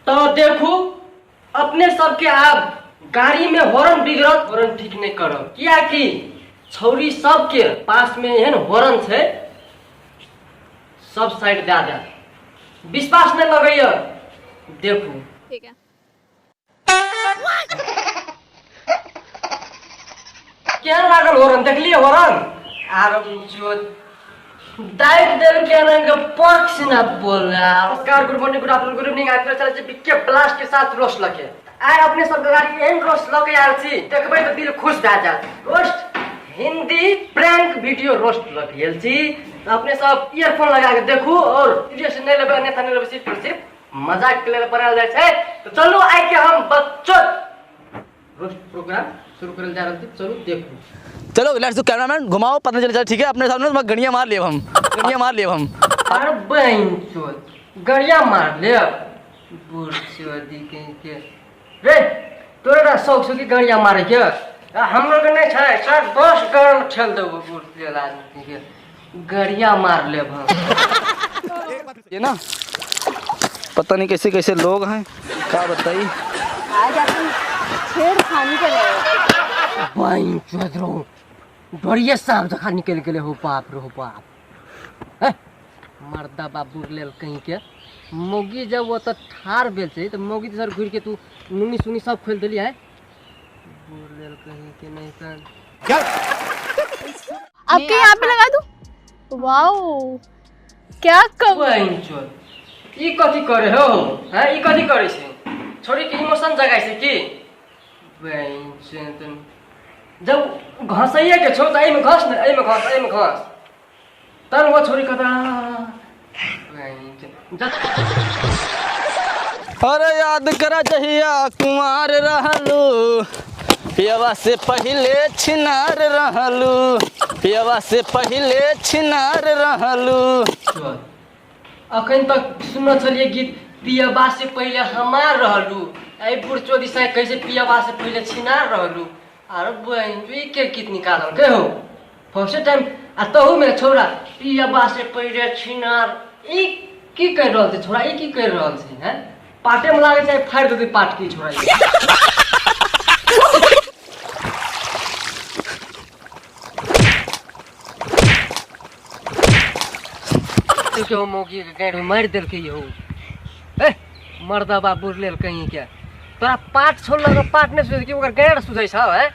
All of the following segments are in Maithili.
तो देखू अपने सबके आब गाड़ी में हॉर्न बिगड़त, हॉर्न ठीक नहीं करब, कियाकि छौरी सबके पास में एहन हॉर्न छै सब साइड दए देत। विश्वास नहीं लगैया, देखू। ठीक है। केहन लागल हॉर्न? देखलिए हॉर्न? आर जो दाइक देल के रंग पक्ष न बोला। नमस्कार, good morning, good afternoon, good evening. आज चले छी बिक्के ब्लास्ट के साथ रोस्ट लके। आइ अपने सब गाड़ी एहन रोस्ट लके आयल छी, देखबै तऽ दिल खुश भए जायत। Roast Hindi prank video roast लके आयल छी। तऽ अपने सब ईयरफोन लगा के देखू और सीरियस नहि लेबै, अन्यथा नहि लेबै, सिर्फ और सिर्फ मजाक के लेल बनायल जाइ छै। तऽ चलू आइ के हम बच्चो रोस्ट प्रोग्राम शुरू करल जा रहल छी, चलू देखू। चलो let's do, cameraman घुमाओ, पता चल जाए। ठीक है, अपने सामने बस गड़िया मार लेब हम, गड़िया मार लेब हम। अरे बहन चोद, गड़िया मार ले बूढ़ चोदी के के रे, तोरा शौक छौ कि गड़िया मारे के? आ हमरो के नहीं छै सर, 10 गरम ठेल देबो बूढ़ चोद आदमी के, गड़िया मार लेब हम। ये ना पता नहीं कैसे कैसे लोग हैं, क्या बताइए। आज आप छेड़खानी कर रहे हो। बहन चोद रो, डरिए साफ जखा निकलि गेलै हो। बाप रे हो बाप, हे मर्दा बाबू लेल कहीं के मौगी जब ओतऽ ठाढ़ भेल छै तऽ मौगी सर घुरि के तू नुनी सुनी सब खोलि देली है बूढ़ लेल कहीं के नहीं तऽ। आपके यहाँ पे लगा दूं? वाओ, क्या कम। बहन चोद, ई कथी करे हो हैं? ई कथी करे छै? छोरी के इमोशन जगाइ छै की? बहन चोद, जब घसैये के छौ तऽ एहिमे घस ने, एहिमे घस, एहिमे घस, तहन वो छोरी कहता। बहन चोद, अरे याद करा जहिया कुमार रहलू, पियवा से पहिले छिनार रहलू, पियवा से पहिले छिनार रहलू। चल, अखन तक सुनने छलियै गीत पियबा से पहिले हमार रहलू, एहि बूढ़ चोदी से कैसे पियबा से पहिले छिनार रहलू। आर बहिन, ई के गीत निकालल के हो फर्स्ट टाइम? आ तहू में छौड़ा पियबा से पहिले छिनार, ई की कर रहल छै छौड़ा? ई की कर रहल छै हैं? पाटे में लागै छै फाड़ि देतै पाट की छौड़ा ई। देखियौ मौगी के गाड़ि मारि देलकै यौ। ए मर्दबा बुढ़ लेल कहीं के, तोरा पाट छोड़ लग, पाट नहि सुझै कि ओकर गाड़ि सुझै छौ? हैं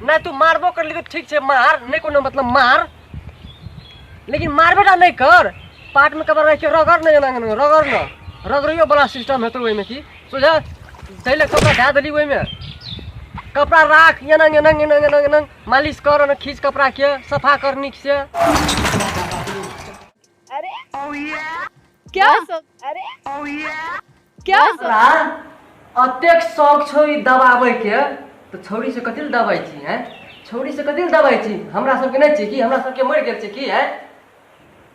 नहि, तू मारबो करली तऽ ठीक छै, मार, नहि कोनो मतलब, मार, लेकिन मारबे टा नहि कर। पाटमे कपड़ा राखि रगड़ नहि, एना एना रगड़ न, रगड़ैयो वाला सिस्टम हेतौ ओहिमे की सोझा दैले कपड़ा धए देली, ओहिमे कपड़ा राख, एना एना एना एना एना मालिश कर, एना खींच कपड़ा के, सफा कर नीक से। अरे क्या सब, अरे क्या सब। तोरा अतेक शौक छौ ई दबाबै के तऽ छौड़ी से कथी लए दबाइ छी? हैं, छौड़ी से कथी लए दबाइ छी? हमरा सबके नहि छै की? हमरा सबके मरि गेल छै की? हैं,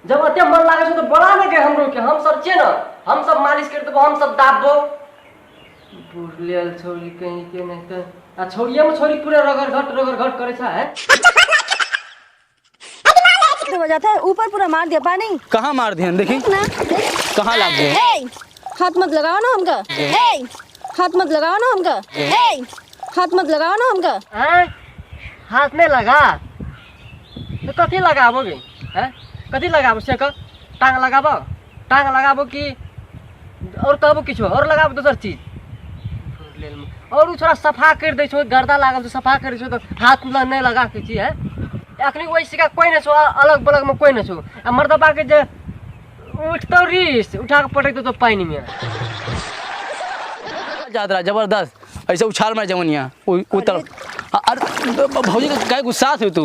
जब एते मन लागै छौ तऽ बोला ने के हमरो के, हम सब छियै ने, हम सब मालिश करि देबो, हम सब दाबबो। बुढ़लेल छौड़ी कहीं के नहीं तऽ आ छौड़िए मे छौड़ी पूरा रगड़ घट रगड़ घट करै छै, हैं? तो बजाता है ऊपर पूरा मार दिया पानी। कहाँ मार दिया? देखी ना देख। कहाँ लाग गया? ए, हाथ मत लगाओ ना हमका। ए, हाथ मत लगाओ ना हमका। ए, हाथ मत लगाओ ना हमका। हैं, हाथ नहीं लगा तो कथी लगाबोगे? हैं, कथी लगाबो से कह? टांग लगाबो, टांग लगाबो कि और कहबो किछो और लगाबो दोसर चीज? और उ छोरा सफा कर दै छौ, गर्दा लागल छौ, सफा कर दै छौ तऽ हाथ ल नहि लगा सकै छी? हैं, अखनी ओहि सिका कोइ नहि छौ, अलग बलग मे कोइ नहि छौ। आ मर्दबा के जे उठतौ रिस, उठा के पटक देतौ पानि मे। जात रहा जबरदस्त, ऐसे उछाल मार जवनिया उ तरफ। अरे भौजी के काहे गुस्सा थे तू?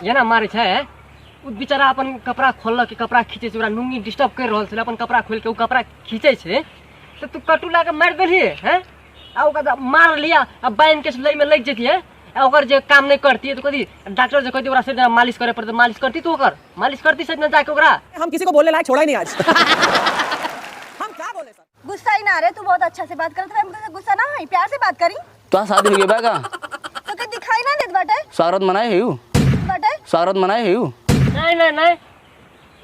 एना मारै छै उ बेचारा, अपन कपड़ा खोललक, कपड़ा खींचै छै, ओकरा लुंगी डिस्टर्ब करि रहल छलै, अपन कपड़ा खोलि के उ कपड़ा खींचै छै तऽ तू कटु ला के मारि देलही? हैं, आ ओकरा मार लिया आ बान्हि के लै में लागि जैतियै आ ओकर जे काम नहि करतियै तऽ कथी डॉक्टर जे कहतियै ओकरा से मालिश करे पड़तै, मालिश करती तू? ओकर मालिश करती से जाके ओकरा? हम किसी को बोलने लायक छोड़ा ही नहीं आज। हम क्या बोले सर? गुस्सा ही ना रहे, तू बहुत अच्छा से बात करत रहे, हमको गुस्सा ना है, प्यार से बात करी। तो शादी हो गया बा का? तो के दिखाई ना देत बाटे। स्वागत मनाए है you? बाटे। स्वागत मनाए है you? नहि नहि नहि,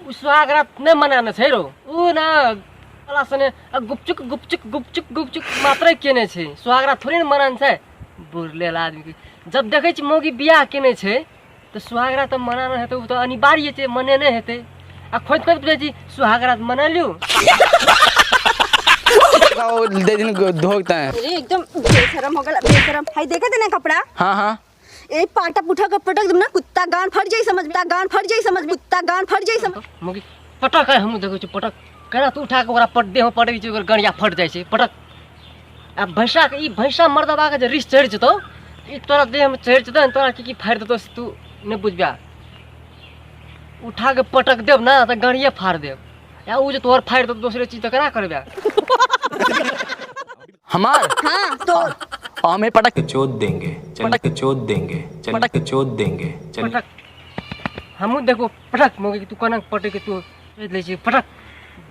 उ सुहागरात नहि मनाने छै रौ। उ ना वाला सने आ गुपचुक गुपचुक गुपचुक गुपचुक मात्रे केने छै, सुहागरात थोड़े ने मनाने छै। बुढ़लेल आदमी के जब देखै छी मौगी बियाह केने छै तऽ सुहागरात तऽ मनाना हेतै, उ तऽ अनिवार्य छै, मनेने हेतै। आ खोजि खोजि बुझै छी सुहागरात मनेलियौ। वो दे दिन धोकता है। अरे एकदम बेशरम हो गया, बेशरम। हाय देखा थे ना कपड़ा? हाँ हाँ। ए पाटा पुठा का पटक दम ना, कुत्ता गान फट जाई समझ, कुत्ता गान फट जाई समझ, कुत्ता गान फट जाई समझ। मौगी पटक है, हमहूँ देखै छी पटक केना तू उठा के ओकरा पट देह पटक छै, ओकर गड़िया फट जाइ छै पटक। आ भैंसा के ई भैंसा मर्दबा के जे रिस चढ़ि जेतौ, ई तोरा देह में चढ़ि जेतौ ने, तोरा की की फाड़ि देतौ से तू नहि बुझबे। उठा के पटक देब ना तऽ गड़िए फाड़ देब, या उ जे तोहर फाड़ि देतौ दोसरे चीज तऽ केना करबे? हमार हाँ तो हमें पटक के चोद देंगे, चल के चोद देंगे, चल के चोद देंगे, चल। पटक हमहूँ देखो पटक मौगी के तू कोना पटक के तू सोचि लै छी पटक।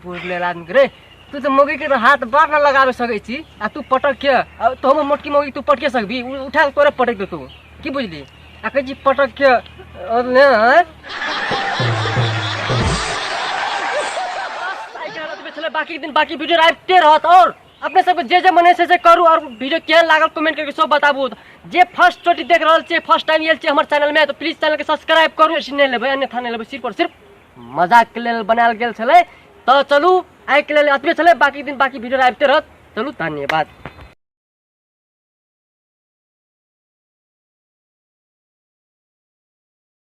बुझले आदमी के रे, तू तऽ मौगी के हाथ बार न लगाबे सकै छी आ तू पटक के, आ तो हमर मोटकी मौगी तू पटके सकबी? उ उठा के तोरे पटक देतौ की बुझली? आ कहै छी पटक के और ने आँय? छलै बाकी दिन बाकी वीडियो आबिते रहत। और अपने सबके जे जे मन है से करू, और वीडियो केहन लागल कमेंट करके सब बताबू। जे फर्स्ट चोटी देख रहल छियै, फर्स्ट टाइम आयल छियै हमर चैनल में, तऽ प्लीज चैनल के सब्सक्राइब करू। बेसी नहि लेबै, अन्यथा नहि लेबै, सिर्फ और सिर्फ मजाक के लेल बनायल गेल छलै। तऽ चलू आइ के लेल एतबे छलै, बाकी दिन बाकी वीडियो आबिते रहत। चलू धन्यवाद।